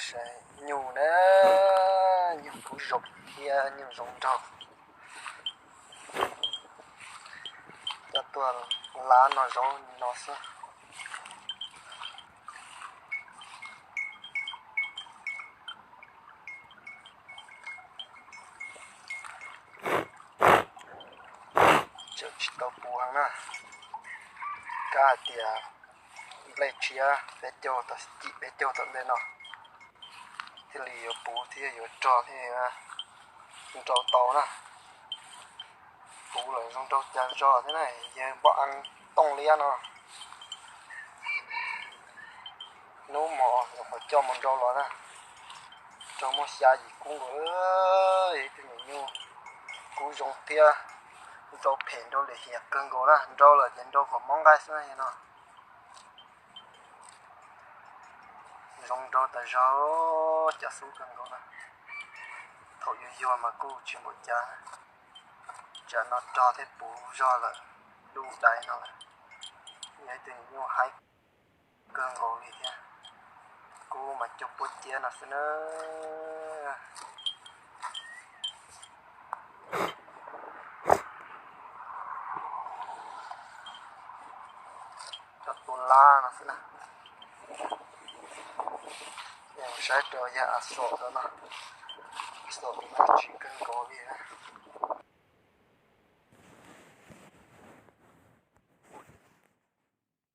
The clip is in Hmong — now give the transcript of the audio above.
Nyuj na, nyuj kub zoo thiab nyuj zoo nraug. Cov tuaj lab no zoo no xwb. Tseem tsis tau puv heev na. Kab hais tias nplej tshiab peb caug tom, cim peb caug tom ntej no thiaj li yuav puv thiab yuav rog thiab nrau tau na. Puv lawm zoo nraug cas zog thiab na, yawg npoj eeb tooj liab no. Hnub hmo nyuam qhuav coj mus nrau los na, rau muaj xya yim kub nkaus, yog ib tug nyuam nyuj kub zoo thiab nrau phem nrau lim hiam kawg nkaus na, nrau lawm ces nrau kom mob nqaij xwb no. Zoo nraug tas zog, cov xub kawg nkaus na. Thaum yuag yuag mas kuj tsis npaum cas, tsam no rog thiab puv zog lawm, lub dais no lawm, yog ib tug nyuj haib kawg nkaus li thiab. Kub mas cuag puab ciab no xwb na. Cov tua lab no xwb na. Saib rau yawg a xom rau no, xom no tsis kawg nkaus li.